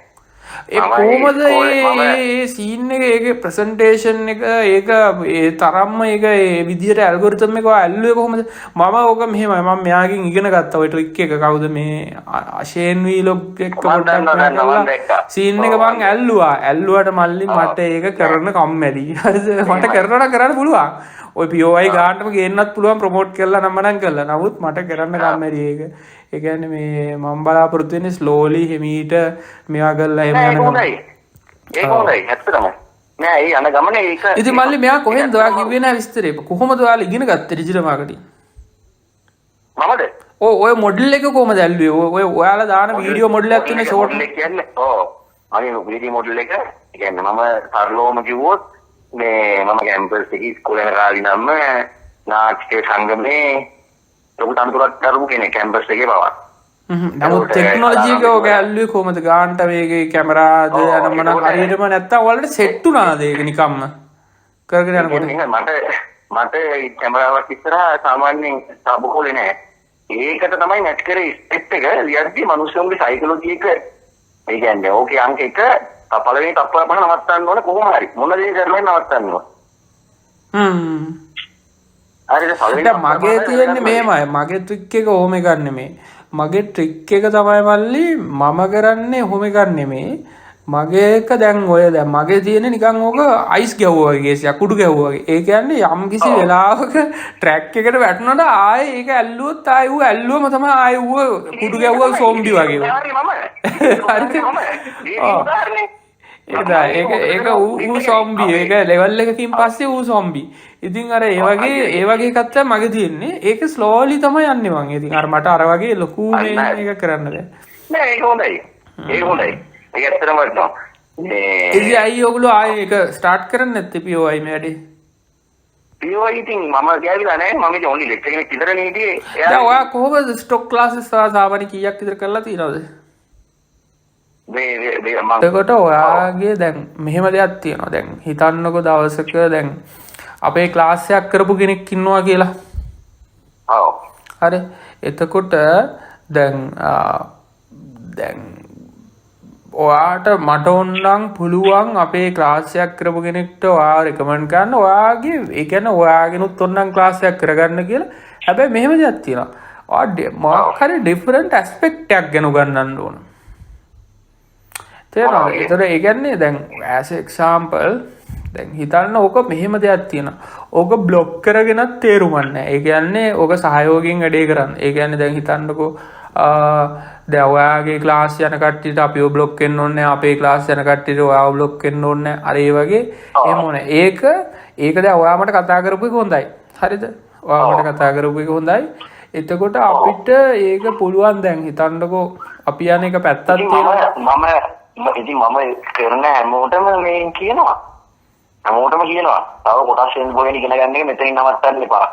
ඒ මම කොහොමද ඉස්කෝලේ මම ඒ සීන් එක, ඒකේ ප්‍රසන්ටේෂන් එක, ඒක ඒ තරම්ම ඒක ඒ විදියට ඇල්ගොරිතම් එක ඔයා ඇල්ලුවේ කොහොමද? මම ඕක මෙහෙමයි මම මෙයාගෙන් ඉගෙන ගත්තා ඔය ට්‍රික් එක. කවුද මේ අෂේන් වීලොග් එක්ක මම පොඩ්ඩක් දන්නවා, මෙයා දන්නවා, මම කරලා දැක්කා. සීන් එක ඔව්, මං මම ඇල්ලුවා. ඇල්ලුවට මල්ලි මට ඒක කරන්න කම්මැලි. හරිද? මට කරනවා නම් කරන්න පුළුවන්. ඔය POI ගානටම ගේන්නත් පුළුවන් ප්‍රොමෝට් කරලා නම් මනම් කරලා. නමුත් මට කරන්න කම්මැලි ඒක. ඒ කියන්නේ මේ මම බලාපොරොත්තු වෙන්නේ ස්ලෝලි හිමීට මේවා කරලා එහෙම නෑ, යන ඒක ගමන. හොඳයි. ඒක හොඳයි. ඇත්තටම. නෑ, ඒ යන ගමනේ ඒක ඉතින් මල්ලි මෙයා කොහෙන්ද ඔයා කිව්වේ නෑ විස්තරේ. කොහොමද ඔයාලා ඉගෙන ගත්තේ ඩිජිටල් මාකටිං? මමද? ඔව් ඔය මොඩල් එක කොහොමද ඇල්ලුවේ? ඔය ඔයාලා දාන වීඩියෝ මොඩල් එකක් තියෙන ෂෝට් මොඩල් එක කියන්නේ ඔව්. මගේ වීඩියෝ මොඩල් එක ඒ කියන්නේ මම සරලවම කිව්වොත් මේ මම කැම්පස් එකේ ඉස්කෝලේ යන කාලේ ඉඳන්ම නාට්‍ය සංගමේ ලොකු තනතුරක් දරපු කෙනෙක් කැම්පස් එකේ පවා. නමුත් ටෙක්නොලොජි එක ඔක ඇල්ලුවේ කොහොමද? ගානට මේකේ කැමරාද ඔව්, අන මොන එතකොට හරියටම නැත්තම් ඔයාලට සෙට් වුණාද ඒක නිකම්ම කරගෙන යනකොට? මට මට කැමරාවක් ඉස්සරහා සාමාන්‍යයෙන් සබකෝලේ නෑ. ඒකට තමයි මැච් කරේ ස්ක්‍රිප්ට් එක ලියද්දි මිනිස්සුන්ගේ සයිකොලොජි එක ඒ කියන්නේ ඕකේ අංක 1 පළවෙනි තප්පර පහ නවත්තන්න ඕන කොහොම හරි. මොන දේ කරලා නවත්තන්න ඕන. හරිද? පළවෙනි මගේ තියෙන්නේ මෙහෙමයි. මගේ ට්‍රික් එක ඔහොම එකක් නෙමෙයි. මගේ ට්‍රික් එක තමයි මල්ලි මම කරන්නේ ඔහොම එකක් නෙමෙයි. මගේ එක දැන් ඔය දැන් මගේ තියෙන්නේ නිකන් ඕක අයිස් ගැහුවා වගේ කේස් එකක්, කුඩු ගැහුවා වගේ. ඒ කියන්නේ යම් කිසි වෙලාවක ට්‍රැක් එකට වැටුණාට ආයේ ඒක ඇල්ලුවොත් ආයේ ඌ ඇල්ලුවම තමයි ආයේ ඌ කුඩු ගැහුවා සෝම්බි වගේ. හරිද? ඒක ඒක ඒක ඌ සොම්බි. ඒක ලෙවල් එකකින් පස්සේ ඌ සොම්බි. ඉතින් අර ඒ වගේ ඒ වගේ එකක් තමයි මගේ තියෙන්නේ. ඒක ස්ලෝලි තමයි යන්නේ මං. ඉතින් අර මට අර වගේ ලොකු මේ එක කරන්න බෑ. නෑ ඒක හොඳයි. ඒක හොඳයි. ඒක ඇත්තටම වටිනවා. මේ ඉතින් අයියෝ ඔයගොල්ලෝ ආයේ ඒක ස්ටාර්ට් කරන්නේ නැත්තේ POI මේ වැඩේ? POI ඉතින් මම ගෑවිලා නෑ. මම ඉතින් ඔන්ලි ලෙක්චර් කෙනෙක් විතරනේ හිටියේ. දැන් ඔයා කොහොමද ස්ටොක් ක්ලාසස් සාමාන්‍ය කීයක් විතර කරලා තියෙනවද? එතකොට ඔයාගේ දැන් මෙහෙම දෙයක් තියෙනවා. දැන් හිතන්නකෝ දවසක දැන් අපේ ක්ලාස් එකක් කරපු කෙනෙක් ඉන්නවා කියලා. ඔව්. හරි. එතකොට දැන් දැන් ඔයාට මට ඕනනම් පුළුවන් අපේ ක්ලාස් එකක් කරපු කෙනෙක්ට ඔයා රෙකමන්ඩ් කරන්න. ඔයාගේ ඒ කියන්නේ ඔයාගෙනුත් ඕනනම් ක්ලාස් එකක් කරගන්න කියලා. හැබැයි මෙහෙම දෙයක් තියෙනවා. ඔයා මොකක් හරි ඩිෆරන්ට් ඇස්පෙක්ට් එකක් ගැන උගන්වන්න ඕන. තේරෙනවද? ඒතර ඒ කියන්නේ දැන් as example දැන් හිතන්න ඕක මෙහෙම දෙයක් තියෙනවා. ඕක බ්ලොක් කරගෙනත් තේරුමක් නැහැ. ඒ කියන්නේ ඕක සහයෝගයෙන් වැඩේ කරන්න. ඒ කියන්නේ දැන් හිතන්නකෝ දැන් ඔයාගේ ක්ලාස් යන කට්ටියට අපිව බ්ලොක් වෙන්න ඕනේ නැහැ. අපේ ක්ලාස් යන කට්ටියට ඔයාව බ්ලොක් වෙන්න ඕනේ නැහැ. අර ඒ වගේ එහෙම ඕනේ. ඒක ඒක දැන් ඔයා මට කතා කරපු එක හොඳයි. හරිද? ඔයා මට කතා කරපු එක හොඳයි. එතකොට අපිට ඒක පුළුවන් දැන් හිතන්නකෝ අපි යන එක පැත්තක් තියෙනවා. මම ඉතින් මම කරන හැමෝටම මේ කියනවා. හැමෝටම කියනවා. තව කොටස් වෙන පොයින් ඉගෙන ගන්න එක මෙතනින් නවත්තන්න එපා.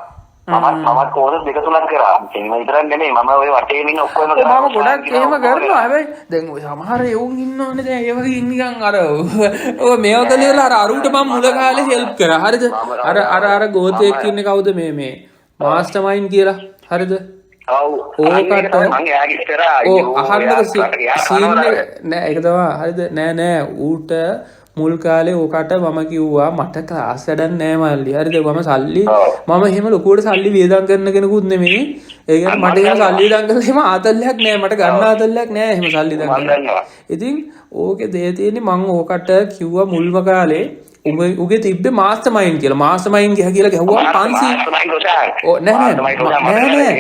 මමත් කෝස් දෙක තුනක් කරා. එහෙම විතරක් නෙමෙයි මම ඔය වටේම ඉන්න ඔක්කොම කරා. මම ගොඩක් එහෙම කරනවා. හැබැයි දැන් ඔය සමහර එවුන් ඉන්නවනේ දැන් ඒ වගේ නිකන් අර ඔය මේව කළේලා අර අරුට මම මුල කාලේ හෙල්ප් කරා. හරිද? අර අර අර ගෝතෙක් ඉන්නේ කවුද මේ මේ මාස්ටර්මයින්ඩ් කියලා. හරිද? ඔව්. ඕකට මං එයාගේ කරා. ඔව් අහන්නකෝ සීන් එක නෑ ඒක තමයි. හරිද? නෑ නෑ ඌට මුල් කාලේ ඕකට මම කිව්වා මට ක්ලාස් වැඩක් නෑ මල්ලි. හරිද? මම සල්ලි මම එහෙම ලොකුවට සල්ලි වියදම් කරන කෙනෙකුත් නෙමෙයි. ඒ කියන්නේ මට එහෙම සල්ලි වියදම් කරලා එහෙම ආතල්ලයක් නෑ. මට ගන්න ආතල්ලයක් නෑ එහෙම සල්ලි වියදම් කරලා. ඉතින් ඕකේ දේ තියෙන්නේ මං ඕකට කිව්වා මුල්ම කාලේ උගේ තිබ්බේ මාස්ටර් මයින්ඩ් කියලා. මාස්ටර් මයින්ඩ් ගියා කියලා ගැහුවා 500. ඔව් නෑ නෑ නෑ නෑ.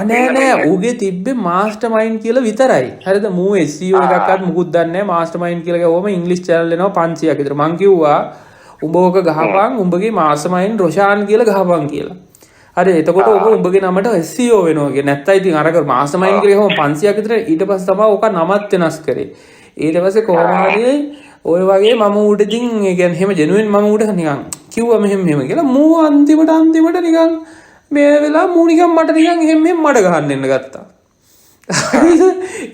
නෑ නෑ උගේ තිබ්බේ මාස්ටර් මයින්ඩ් කියලා විතරයි. හරිද? මූ SEO එකක්වත් මුකුත් දන්නේ නෑ. මාස්ටර් මයින්ඩ් කියලා ගැහුවම ඉංග්‍රීසි චැනල් එනවා 500ක් විතර. මං කිව්වා උඹ ඕක ගහපන් උඹගේ මාස්ටර් මයින්ඩ් රොෂාන් කියලා ගහපන් කියලා. හරි එතකොට ඔබ උඹගේ නමට SEO වෙනවා කියලා. නැත්තම් ඉතින් අරක මාස්ටර් මයින්ඩ් කියලා ගැහුවම 500ක් විතර. ඊට පස්සේ තමයි ඕක නමත් වෙනස් කරේ. ඊට පස්සේ කොහොම හරි ඔය වගේ මම ඌට ඉතින් ඒ කියන්නේ එහෙම ජෙනුයින් මම ඌට නිකන් කිව්වා මෙහෙම මෙහෙම කියලා. මූ අන්තිමට අන්තිමට නිකන් මේ වෙලාව මූ නිකන් මට නිකන් එහෙම මෙහෙම මඩ ගහන්න එන්න ගත්තා.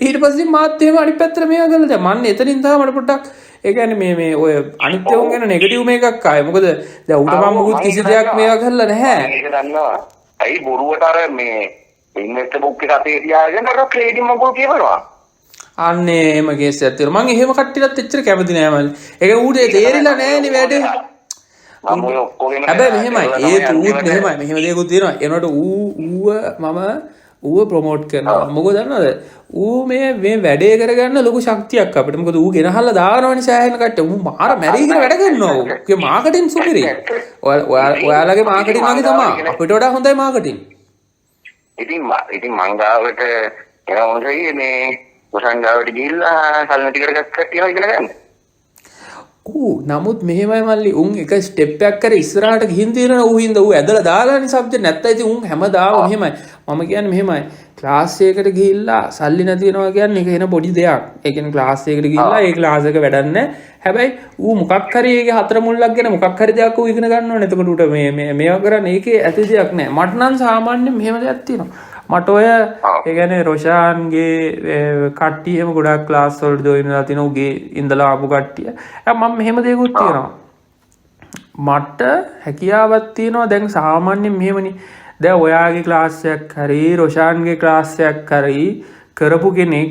ඊට පස්සේ මාත් එහෙම අනිත් පැත්තට මේවා කරලා දැන් මන්න එතනින් තමයි මට පොඩ්ඩක් ඒ කියන්නේ මේ මේ ඔය අනිත් ඒවා ගැන නෙගටිව් මේකක් ආයේ. මොකද දැන් ඌට මම මුකුත් කිසි දෙයක් මේවා කරලා නැහැ. ඒක දන්නවා. ඇයි බොරුවට අර මේ ඉන්වෙස්ටර් බුක් එක අතේ තියාගෙන අර ට්‍රේඩින් මගුල් කියවනවා. අන්නේ එහෙම කේස් එකක් තියෙනවා. මං එහෙම කට්ටියටත් එච්චර කැමති නෑ මල්ලි. ඒ කියන්නේ ඌට තේරිලා නෑනේ වැඩේ. මම ඔය ඔක්කොගෙම හැබැයි මෙහෙමයි. ඒත් ඌත් මෙහෙමයි. මෙහෙම දෙයක්ත් තියෙනවා. එනකොට ඌ ඌව මම ඌව ප්‍රොමෝට් කරනවා. මොකද දන්නවද? ඌ මේ මේ වැඩේ කරගන්න ලොකු ශක්තියක් අපිට. මොකද ඌ ගෙනහල්ලා දානවනේ සෑහෙන කට්ටිය. ඌ මාර මැරීගෙන වැඩ කරනවා ඌ. ඌගේ මාකටිං සුපිරි. ඔයාලගේ මාකටිං වගේ තමයි. අපිට වඩා හොඳයි මාකටිං. ඉතින් ඉතින් මං ගාවට එනවා මොකද මේ ගොසන් ගාවට ගිහිල්ලා සල්ලි ටික කට්ටිය ඉගෙන ගන්න. ඌ නමුත් මෙහෙමයි මල්ලි උන් එක ස්ටෙප් එකක් කර ඉස්සරහට ගිහින් තියෙනවා ඌ හින්දා ඌ ඇදලා දාලානේ සබ්ජෙක්ට්. නැත්තම් ඉතින් උන් හැමදාම මෙහෙමයි. මම කියන්නේ මෙහෙමයි. ක්ලාස් එකකට ගිහිල්ලා සල්ලි නැති වෙනවා කියන්නේ ඒක එන පොඩි දෙයක්. ඒ කියන්නේ ක්ලාස් එකකට ගිහිල්ලා ඒ ක්ලාස් එක වැඩක් නැහැ. හැබැයි ඌ මොකක් හරි ඒකේ හතර මුල්ලක් ගැන මොකක් හරි දෙයක් ඌ ඉගෙන ගන්න ඕනේ. එතකොට ඌට මේ මේ මේවා කරන්න ඒකේ ඇති දෙයක් නෑ. මට නම් සාමාන්‍යයෙන් මෙහෙම දෙයක් තියෙනවා. මට ඔය ඒ කියන්නේ රොෂාන්ගේ කට්ටිය එහෙම ගොඩක් ක්ලාස් වලට ජොයින් වෙලා තිනවා. උගේ ඉඳලා ආපු කට්ටිය. මම මෙහෙම දෙයක්ත් තියෙනවා. මට හැකියාවක් තියෙනවා දැන් සාමාන්‍යයෙන් මෙහෙමනේ. දැන් ඔයාගේ ක්ලාස් එකක් හරි රොෂාන්ගේ ක්ලාස් එකක් හරි කරපු කෙනෙක්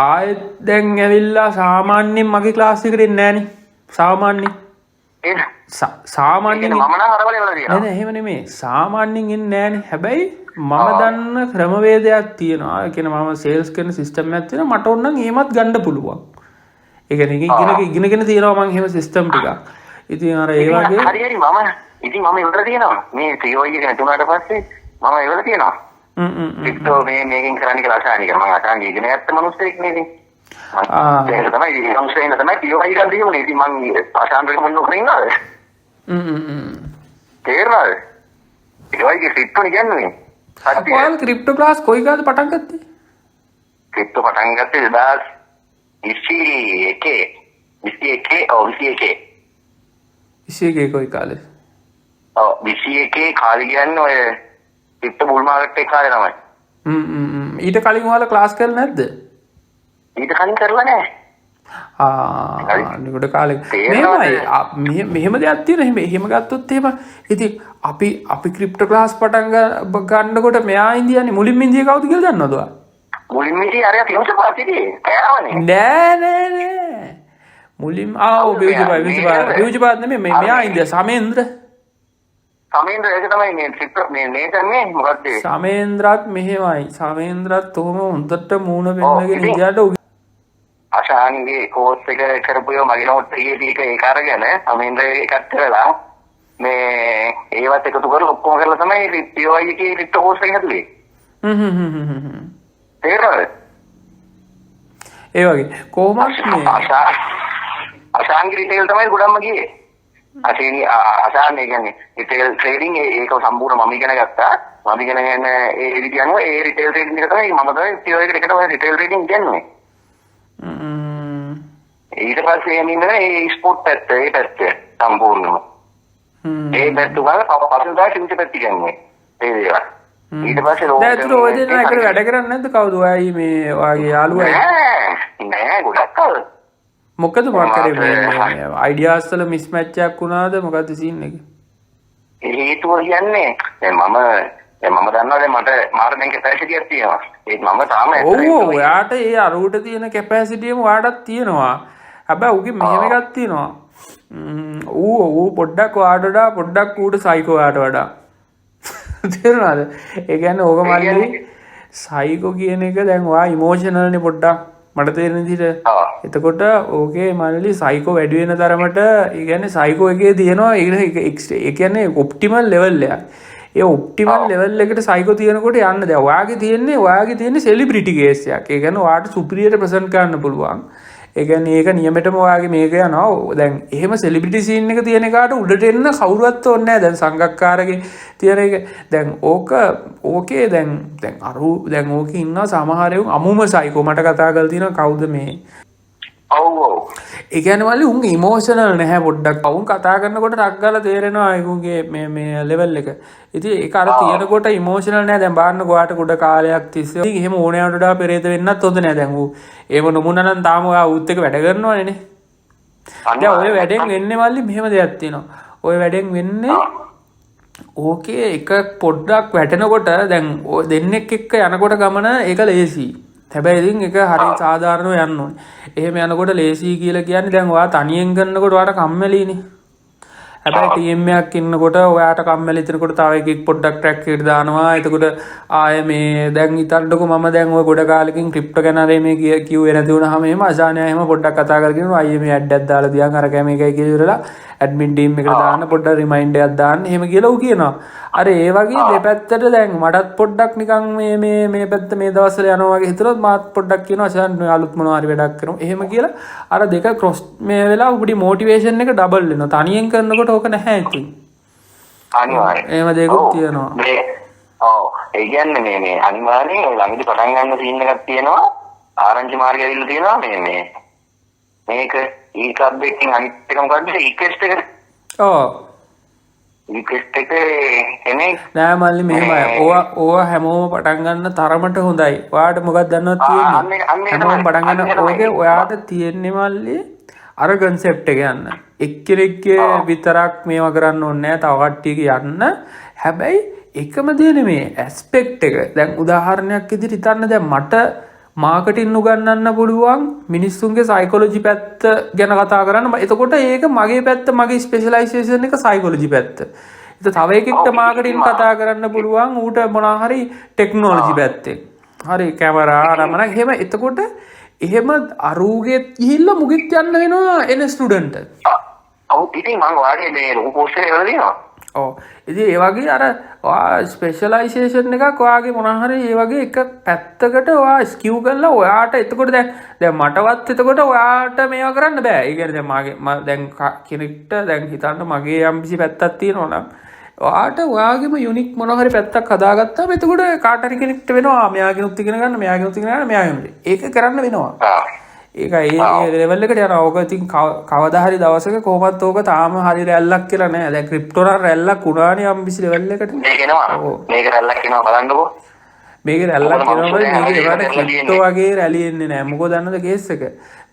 ආයෙත් දැන් ඇවිල්ලා සාමාන්‍යයෙන් මගේ ක්ලාස් එකට එන්නේ නෑනේ. සාමාන්‍යයෙන් ඒ සාමාන්‍යයෙන් මම නම් අරවල එවලා නෑ තියෙනවා. නෑ, එහෙම නෙමෙයි. සාමාන්‍යයෙන් එන්නේ නෑනේ. හැබැයි මම දන්න ක්‍රමවේදයක් තියෙනවා. ඒ කියන්නේ මම සේල්ස් කරන සිස්ටම් එකක් තියෙනවා. මට ඕන නම් එහෙමත් ගන්න පුළුවන්. ඒ කියන්නේ ඉගෙනගෙන තියෙනවා මං එහෙම සිස්ටම් ටිකක්. ඉතින් අර ඒ වගේ හරි හරි, මම ඉතින් මම ඉවර තියෙනවා. මේ COI එක නැති වුණාට පස්සේ මම ඉවර තියෙනවා. හ්ම් හ්ම් හ්ම්. ක්‍රිප්ටෝ මේ මේකෙන් කරන්න කියලා අසානි කරා. මං අසානි ඉගෙන ගත්ත මිනිස්සෙක් නේ ඉතින්. ඒක තමයි ඒ මිනිස්සෙන් තමයි COI එකක් දීුනේ. ඉතින් මං අසාන් රෙකමන්ඩ් නොකර ඉන්නවද? හ්ම් හ්ම් හ්ම්. තේරෙනවද? COI එකේ ක්‍රිප්ටෝ නේ කියන්නේ. කට්ටිය ඔයාලා ක්‍රිප්ටෝ ක්ලාස් කොයි කාලේ පටන් ගත්තේ? ක්‍රිප්ටෝ පටන් ගත්තේ 2021 21, ඔව් 21. 21 කොයි කාලේ? ඔව්, 21 කාලේ කියන්නේ ඔය ක්‍රිප්ටෝ බුල් මාකට් එක කාලේ තමයි. හ්ම් හ්ම් හ්ම්. ඊට කලින් ඔයාලා ක්ලාස් කරලා නැද්ද? ඊට කලින් කරලා නෑ. ආ, ගොඩ කාලෙක. තේරෙනවද? මෙහෙමයි, මෙහෙම දෙයක් තියෙනවා. එහෙම එහෙම ගත්තොත් එහෙම ඉතින් අපි අපි ක්‍රිප්ටෝ ක්ලාස් පටන් ගන්නකොට මෙයා ඉන්දියානේ මුලින්ම ඉන්දියා කවුද කියලා දන්නවද ඔයා? මුලින්ම ඉතින් අරයා පියුචර් පාස් හිටියේ. කෑවනේ. නෑ නෑ නෑ. මුලින්ම ආ ඔව්, කවුද පියුචර් මෙයා? පාස්, පියුචර් පාස්, මේ පියුචර් පාස් නෙමෙයි, මේ අර මෙයා මේ ඉන්දියා සමේන්ද්‍ර. සමේන්ද්‍ර, ඒක තමයි මේ ක්‍රිප්ටෝ මේ නේෂන් මේ මොකද්ද ඒ? සමේන්ද්‍රත් මෙහෙමයි. සමේන්ද්‍රත් ඔහොම හොඳට මූණ ඔව් පෙන්නගෙන ඉතින් ඉඳියාට අශාන්ගේ කෝස් එක කරපු ඒවා මගේ නෝට් එකේ ටික ඒක අරගෙන සමේන්ද්‍ර එකත් කරලා මේ ඒවත් එකතු කරලා ඔක්කොම කරලා තමයි POI එකේ ක්‍රිප්ටෝ කෝස් එක හැදුවේ. හ්ම් හ්ම් හ්ම් හ්ම් හ්ම්. තේරෙනවද? ඒ වගේ කොහොමත් මේ අශාන්ගේ රිටේල් තමයි ගොඩක්ම ගියේ. අශේනි අශාන්, ඒ කියන්නේ රිටේල් ට්‍රේඩින් ඒක සම්පූර්ණ මම ඉගෙන ගත්තා. මම ඉගෙනගෙන ඒ විදිහ අනුව ඒ රිටේල් ට්‍රේඩින් එක තමයි මම තමයි POI එකට එකට ඔය රිටේල් ට්‍රේඩින් ඉගෙනුවේ. ඊට පස්සේ එන්නේ ඉඳලා ඒ ස්පෝට් පැත්ත, ඒ පැත්ත සම්පූර්ණම. ඒ පැත්ත උගාලා පස්සේ තමයි ෆියුචර් පැත්ත ඉගෙනුවේ. ඒ දේවල්. ඊට පස්සේ දැන් ඇත්තට ඔය දෙන්නා එකට වැඩ කරන්නේ නැද්ද කවුද? ඔයයි මේ ඔයාගේ යාළුවයි? නෑ නෑ, ගොඩක් කල්. මොකද මොකක් කරේ මේ මේ අයිඩියාස් වල මිස්මැච් එකක් වුණාද, මොකද්ද සීන් එක? හේතුව කියන්නේ දැන් මම දන්නවා, දැන් මට මාර දැන් කැපැසිටි එකක් තියෙනවා. ඒත් මම තාම ඔව් ඔව්, ඔයාට ඒ අරුවට තියෙන කැපැසිටියම ඔයාටත් තියෙනවා. හැබැයි ඌගේ මෙහෙම එකක් තියෙනවා. ඌ ඌ පොඩ්ඩක් ඔයාට වඩා පොඩ්ඩක් ඌට සයිකෝ ඔයාට වඩා. තේරුණාද? ඒ කියන්නේ ඕක මල්ලි සයිකෝ කියන එක දැන් ඔයා ඉමෝෂනල් නේ පොඩ්ඩක් මට තේරෙන විදිහට. එතකොට ඕකේ මල්ලි සයිකෝ වැඩි වෙන තරමට, ඒ කියන්නේ සයිකෝ එකේ තියෙනවා ඒ කියන්නේ ඔප්ටිමල් ලෙවල් එකක්. ඒ ඔප්ටිමල් ලෙවල් එකට සයිකෝ තියෙනකොට යන්න දැන් ඔයාගේ තියෙන්නේ සෙලිබ්‍රිටි කේස් එකක්. ඒ කියන්නේ ඔයාට සුපිරියට ප්‍රසන්ට් කරන්න පුළුවන්. ඒ කියන්නේ ඒක නියමෙටම ඔයාගේ මේක යනවා. දැන් එහෙම සෙලිබ්‍රිටි සීන් එක තියෙන එකාට උඩට එන්න කවුරුවත් ඕනේ නැහැ. දැන් සංගක්කාරගේ තියෙන එක දැන් ඕක ඕකේ දැන් දැන් අරු දැන් ඕකේ ඉන්නවා සමහර උන් අමුම සයිකෝ, මට කතා කරලා තියෙනවා කවුද මේ. ඔව් ඔව්. ඒ කියන්නේ මල්ලි උන් ඉමෝෂනල් නැහැ පොඩ්ඩක්. උන් කතා කරනකොට ටක් ගාලා තේරෙනවා ඒකුන්ගේ මේ මේ ලෙවල් එක. ඉතින් ඒක අර තියෙනකොට ඉමෝෂනල් නෑ. දැන් බලන්න ගොයාට ගොඩ කාලයක් තිස්සේ ඉතින් එහෙම ඕනෑවට වඩා පෙරේත වෙන්නත් හොඳ නෑ. දැන් ඌ එහෙම නොමුණා නම් තාම ඔයා ඌත් එක්ක වැඩ කරනවනේ නේ. දැන් ඔය වැඩෙන් වෙන්නේ මල්ලි මෙහෙම දෙයක් තියෙනවා. ඔය වැඩෙන් වෙන්නේ ඕකේ එක පොඩ්ඩක් වැටෙනකොට දැන් ඔය දෙන්නෙක් එක්ක යනකොට ගමන ඒක ලේසි. හැබැයි ඉතින් ඒක හරි සාධාරණව යන්න ඕනේ. එහෙම යනකොට ලේසි කියලා කියන්නේ දැන් ඔයා තනියෙන් කරනකොට ඔයාට කම්මැලිනේ. හැබැයි ටීම් එකක් ඉන්නකොට ඔයාට කම්මැලි හිතෙනකොට තව එකෙක් පොඩ්ඩක් ට්‍රැක් එකට දානවා. එතකොට ආය මේ දැන් හිතන්නකෝ මම දැන් ඔය ගොඩ කාලෙකින් ක්‍රිප්ටෝ ගැන අර මේ කිව්වේ නැති වුණාම එහෙම අසානය එහෙම පොඩ්ඩක් කතා කරගෙන අයියේ මේ ඇඩ් එකක් දාලා තියන් අර කැම එකයි කියලා ඉවරලා ඇඩ්මින් ටීම් එකට දාන්න පොඩ්ඩක් රිමයින්ඩ් එකක් දාන්න එහෙම කියලා ඌ කියනවා. අර ඒ වගේ දෙපැත්තට දැන් මටත් පොඩ්ඩක් නිකන් මේ මේ මේ පැත්ත මේ දවස්වල යනවා වගේ හිතුනොත් මාත් පොඩ්ඩක් කියනවා අසාන් මේ අලුත් මොනවා හරි වැඩක් කරමු එහෙම කියලා. අර දෙක ක්‍රොස් මේ වෙලා පොඩි මොටිවේෂන් එක ඩබල් වෙනවා. තනියෙන් කරනකොට ඕක නැහැ ඉතින්. අනිවාර්යයෙන්. එහෙම දෙයක්ත් තියෙනවා. මේ ඔව්, ඒ කියන්නේ මේ මේ අනිවාර්යෙන් ඔය ළඟදි පටන් ගන්න සීන් එකක් තියෙනවා. ආරංචි මාර්ගය ඇවිල්ලා තියෙනවා මේ මේ මේක ඊ ක්ලබ් එකකින්. අනිත් එක මොකද්ද, ඊක්වෙස්ට් එක? ඔව්. ඊක්වෙස්ට් එක එනේ. නෑ මල්ලි, මෙහෙමයි. ඕවා ඕවා හැමෝම පටන් ගන්න තරමට හොඳයි. ඔයාට මොකක්ද දන්නවද තියෙන්නේ? අන්න ඒක හැමෝම තමයි. පටන් අන්න ගන්න ඒක තමයි. ඕකේ ඔයාට තියෙන්නේ මල්ලි අර කන්සෙප්ට් එක යන්න. එක්කෙනෙක්ගේ විතරක් මේවා කරන්න ඕනේ නෑ. තව කට්ටියක යන්න. හැබැයි එකම දේ නෙමෙයි ඇස්පෙක්ට් එක. දැන් උදාහරණයක් විදිහට හිතන්න, දැන් මට මාකටින් උගන්වන්න පුළුවන්, මිනිස්සුන්ගේ සයිකොලොජි පැත්ත ගැන කතා කරන්න. එතකොට ඒක මගේ පැත්ත, මගේ ස්පෙෂලයිසේෂන් එක සයිකොලොජි පැත්ත. ඉතින් තව එකෙක්ට මාකටින් කතා කරන්න පුළුවන්, ඌට මොනවා හරි ටෙක්නොලොජි පැත්තෙන්. හරි, කැමරා අරමන එහෙම. එතකොට එහෙම අරූගෙත් ගිහිල්ලා මුගෙත් යන්න වෙනවා එන ස්ටුඩන්ට්. ඔව්, ඉතින් මං ඔයාගේ මේ ලොකු පෝස්ට් එක එවලා තියෙනවා. ඔව්. ඉතින් ඒ වගේ අර ඔයා ස්පෙෂලයිසේෂන් එකක් ඔයාගේ මොන හරි ඒ වගේ එක පැත්තකට ඔයා ස්කිව් කරලා ඔයාට එතකොට දැන් දැන් මටවත් එතකොට ඔයාට මේවා කරන්න බෑ. ඒ කියන්නේ දැන් මගේ මම දැන් කෙනෙක්ට දැන් හිතන්න මගේ යම්කිසි පැත්තක් තියෙනවා නම් ඔයාට ඔයාගේම යුනික් මොන හරි පැත්තක් හදාගත්තාම එතකොට කාට හරි කෙනෙක්ට වෙනවා මෙයාගෙනුත් ඉගෙන ගන්න, මෙයාගෙනුත් ඉගෙන ගන්න, මෙයාගෙනුත්. ඒක කරන්න වෙනවා. ඒක ඒ ඒ ලෙවල් එකට යනවා. ඕක ඉතින් කවදා හරි දවසක කොහොමත් ඕක තාම හරි රැල්ලක් කියලා නෑ. දැන් ක්‍රිප්ටෝ නම් රැල්ලක් වුණානේ යම්කිසි ලෙවල් එකට. මේක එනවා. මේක රැල්ලක් එනවා, බලන්නකෝ. මේක රැල්ලක් මොකද එනවා. මනුස්සයා මේක හැම ඒවට දෙයක්ම කරලා ක්‍රිප්ටෝ වගේ රැලි එන්නේ නෑ. මොකද දන්නවද කේස් එක?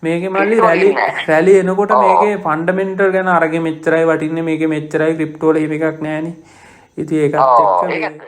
මේකේ මල්ලි ක්‍රිප්ටෝ රැලි එන්නේ නෑ. රැලි එනකොට මේකේ ෆන්ඩමෙන්ටල් ගැන අරගෙන මෙච්චරයි වටින්නේ, මේකේ මෙච්චරයි, ක්‍රිප්ටෝ වල එහෙම එකක් නෑනේ. ඉතින් ඒකත් එක්ක ඒක ඇත්ත.